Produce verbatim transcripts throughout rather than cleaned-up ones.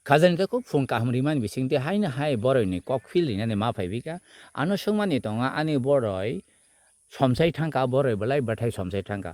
Khajani takhuk phung kaham rimani bisingtwi haino hai boroi ni kok phil rinani ma phaibi kha. Ano swngmani tongo ani boroi somsai thangkha, boroi belai bwthai somsai thangkha.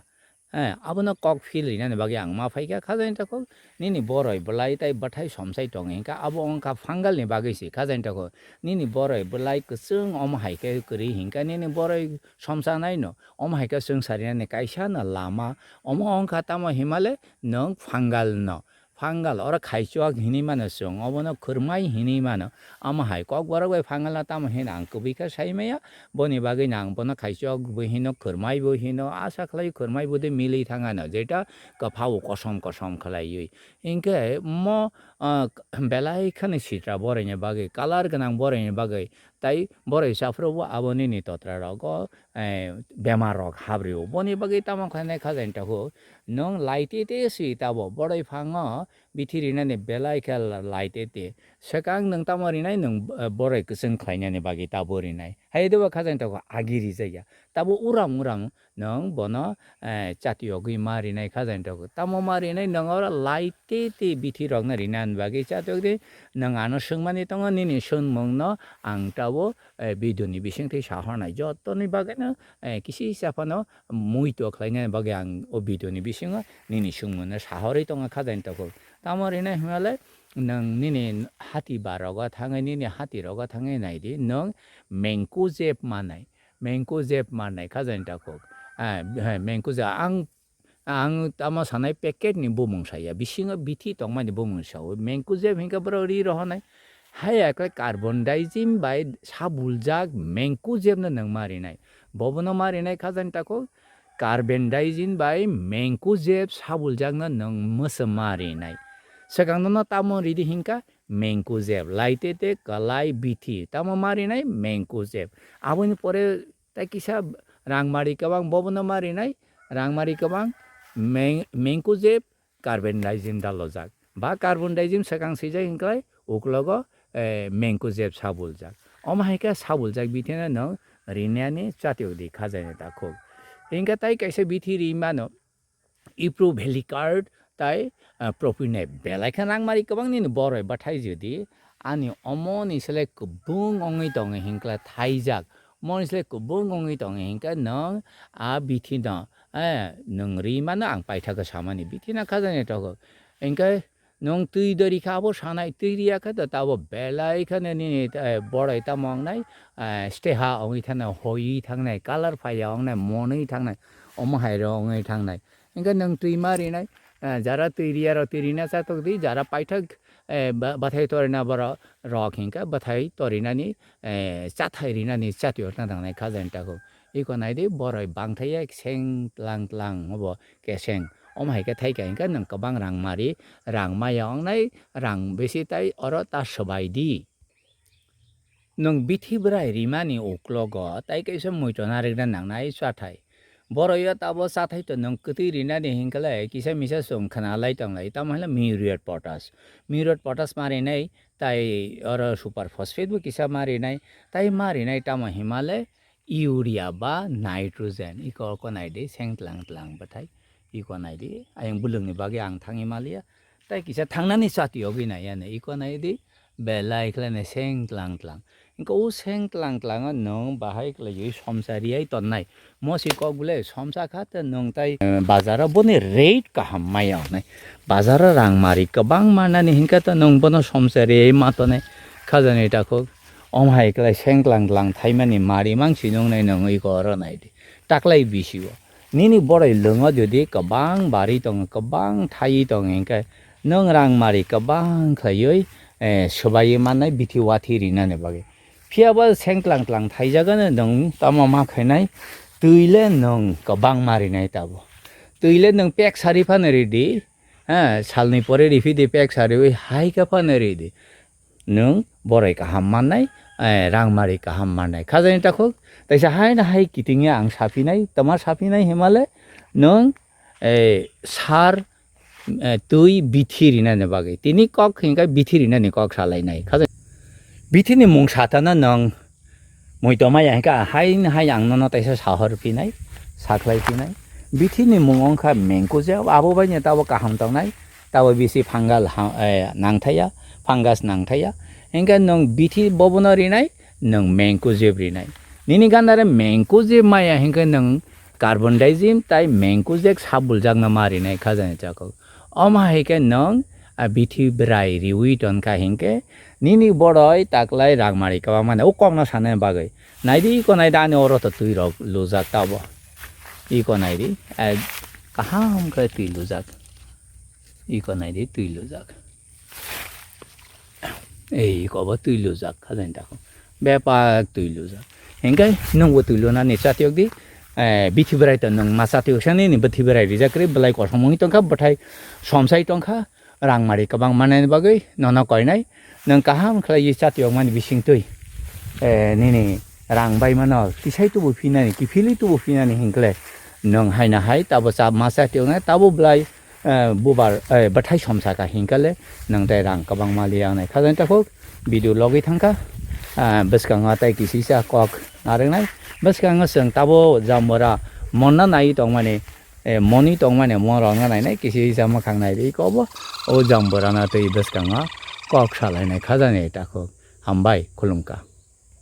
Eh, abono kok phil rinani bagwi ang ma phaikha. Khajani takhuk nini boroi belai tai bwthai somsai tongo hinkha, abo wngkha fungal ni bagwi se. Khajani takhuk nini boroi belai kwchwng omo hai khe kwrwi hinkha, nini boroi somsa naino omo hai khe chwngsa rinani kaisa no lama. Omo wngkha tamo himale nwng fungal no. Fungal, oro khaichuak hinwi mano chwng, obono khwrmai hinwi mano. Omo hai kokborok bai fungal no tamo hino ang kwbui khe sai maya, boni bagwi no ang bono khaichuak bo hino, khwrmai bo hino, asa khlai khwrmai bwdwi milwi thang ano, jeta kwphao kosom kosom khlaiwi. Hinkhe mo, ah, belai kheno sitra boroi ni bagwi, colour gwnang boroi ni bagwi, tai boroi saphuru bo abo nini totra rogo, eh, bemar rok habrio. Boni bagwi tamo khlainai khajani takhuk, nwng lai te te si tabo boroi phango bithi rinani belai khe lai te te. Swkang nwng tamo rinai, nwng, eh, boroi kwchwng khlainani bagwi tabo rinai. Hai debo khajani takhuk agi rijak ya. Tabo urang urang nwng bono, eh, chati yogwi ma rinai khajani takhuk. Tamo ma rinai nwng oro lai te te bithi rokno rinani bagwi chati yogdi. Nwng ano swngmani tongo, nini swngmungno ang tabo, eh, video ni bisingtwi sahornai. Jotoni bagwino, eh, kisi kisa phano muitu khlainani bagwi ang o video ni bisingo nini swngmungno sahorwi tongo khajani takhuk. Tamo rinai hwnmale nwng nini hati barogo thangwi, nini hati rogo thangwi naidi, nwng mengkujeb manai. Mengkujeb manai khajani takhuk. Ah, he, mengkujeb ang, ang tamo sanai packet ni bumung saya, bisingo bithi tongmani bumung sao. Mengkujeb hinkhe borok ri rohonai. Haiya khe carbondazim bai sabuljak mengkujeb no nwng ma rinai. Bobono ma rinai khajani takhuk. Carbendazim bai mengkujeb sabuljakno nwng mwswma rinai. Swkangno no tamo ridi hinkha mengkujeb, laitete kwlai bithi, tamo ma rinai mengkujeb. Aboni pore tai kisa rangmari kwbang bobono ma rinai, rangmari kwbang meng-, mengkujeb, carbendazim dalojak ba carbendazim swkang swijak hinklai uklogo, eh, mengkujeb sabuljak. Omo hai khe sabuljak bithino nwng rinani chatiyo di khajaini takhuk. Hinkhe tai kaisa bithi ri mano, ibuprofen, Helicard tai, eh, propionate. Belai khe rangmari kwbang nini boroi bwthai jodi ani omo ni sle kwbwng wngwi tongo hinkhe thaijak. Omo ni sle kwbwng wngwi tongo hinkhe nwng a bithi no, eh, nwng ri mano ang paithakhe samani bithi no khajaini takhuk. Hinkhe nwng twi dori khe abo sanai, twi riya khe to tabo belai kheno nini, eh, boroi tamo wngnai, eh, steha wngwi thangnai, hoiwi thangnai, colour phaiya wngnai, monwi thangnai, omo hai rok wngwi thangnai. Hinkhe nwng twi ma rinai, eh, jara twi riya rok twi rina chatok di, jara paithak, eh, ba-, bathai torina borok rok hinkhe bathai torinani, eh, chathai rinani chatiyo tang tangnai khajaini takhuk. Iko naidi boroi bangthai ya seng tlang tlang obo keseng. Omo hai khe thaikha hinkhe nwng kwbang rang mari, rang maya wngnai, rang bisi tai oro ta swbai di. Nwng bithi bwrai rimani uklogo tai kaisa muitu narwkna nangnai chathai. Boroi o tabo chathai to nwng kwtwi rinani hinkhe lai kisa misa chwng khna lai tong lai, tamo hwnle muriate potash. Muriate potash ma rinai tai oro super phosphate bo kisa ma rinai, tai ma rinai tamo himale urea ba nitrogen, iko oko nai di, seng tlang tlang bwthai, iko nai di, ayang bwlwng ni bagwi ang thangwi maliya, tai kisa thangnani chati yogwi nai yani, iko nai di, belai khlai nai seng tlang tlang. Engko o seng tlang tlang o nwng bahai khlaiwi somsa riyai tonnai, mosi kok bwle somsa kha te nwng tai, eh, bazar o boni rate kaham maya wngnai, bazar o rang mari kwbang manani hinkhe to nwng bono somsa riyai ma tonai, khajaini takhuk. Omo hai khlai seng tlang tlang thaimani mari mangsi nungnai nwng iko oro nai di. Taklai bisi o. Nini boroi lwngo jodi kwbang bari tongo, kwbang thaiwi tongo hinkhe nwng rang mari kwbang khlaiwi, eh, swbaiwi mannai bithi wathi rinani bagwi. Phiya bo seng tlang tlang thaijagano nwng tamo ma khainai, twi le nwng kwbang ma rinai tabo. Twi le nwng pek sari phano ridi, eh, salni pore riphi di pek sariwi hai khe phano ridi. Nwng boroi kaham mannai, eh, rang mari kaham mannai. Khajaini takhuk, taisa haino hai kitingya ang saphinai, tama saphinai himale, nwng, eh, sar, eh, twi bithi rinani bagwi. Tini kok hinkhe bithi rinani kok salainai. Khaja-, bithini mung satana nwng muitomaya hinkhe haino hai ang nono taisa sahor phinai, sakhlai phinai. Bithini mung wngkha mengkujeb, abo baino tabo kaham tongnai. tabo bisi fungal ha-, eh, nangthaya, fungus nangthaya. Hinkhe nwng bithi bobono rinai, nwng mancozeb rinai. Nini gandare mancozeb maya hinkhe nwng carbendazim tai mancozeb sabuljakno ma rinai khajani takhuk. Omo hai khe nwng a bithi bwrai riwi tonkha hinkhe nini boroi taklai rangmari kwbangmani o kokno sanani bagwi. Naidi iko naidi ani oro to twi rok lujak tabo. Iko naidi, eh, kaham khe twi lujak. Iko naidi twi lujak. Ei, iko bo twi lujak, khajani takhuk. Bepak twi lujak. Hinkhe nwngbo twi lunani chatiyok di, eh, bithi bwrai to nwng ma chatiyok sani ni bithi bwrai rijak kwrwi, bwlai kosom wngwi tongkha, bwthai somsai tongkha, rangmari kwbang manani bagwi nono koinai. Nwng kaham khlaiwi chatiyok mani bisingtwi, eh, nini rang bai mano kisai tubu phinani, kiphilwi tubu phinani hinkhle nwng haina hai tabo cha ma chatiyok nai, tabo bwlai eh, bubar, eh, bwthai somsa kha hinkhe le nwng tei rang kwbangma liya wngnai. Khajani takhuk video logwi thangkha, ah, bwskango tei kisisa kok narwknai. Bwskango chwng tabo jambura monna naiwi tongmani, eh, monwi tongmani mon rokno nainai kisisa mwkhang naiwi kobo o jamburano tei bwskango kok salainai khajani takhuk. Hambai, khulumkha.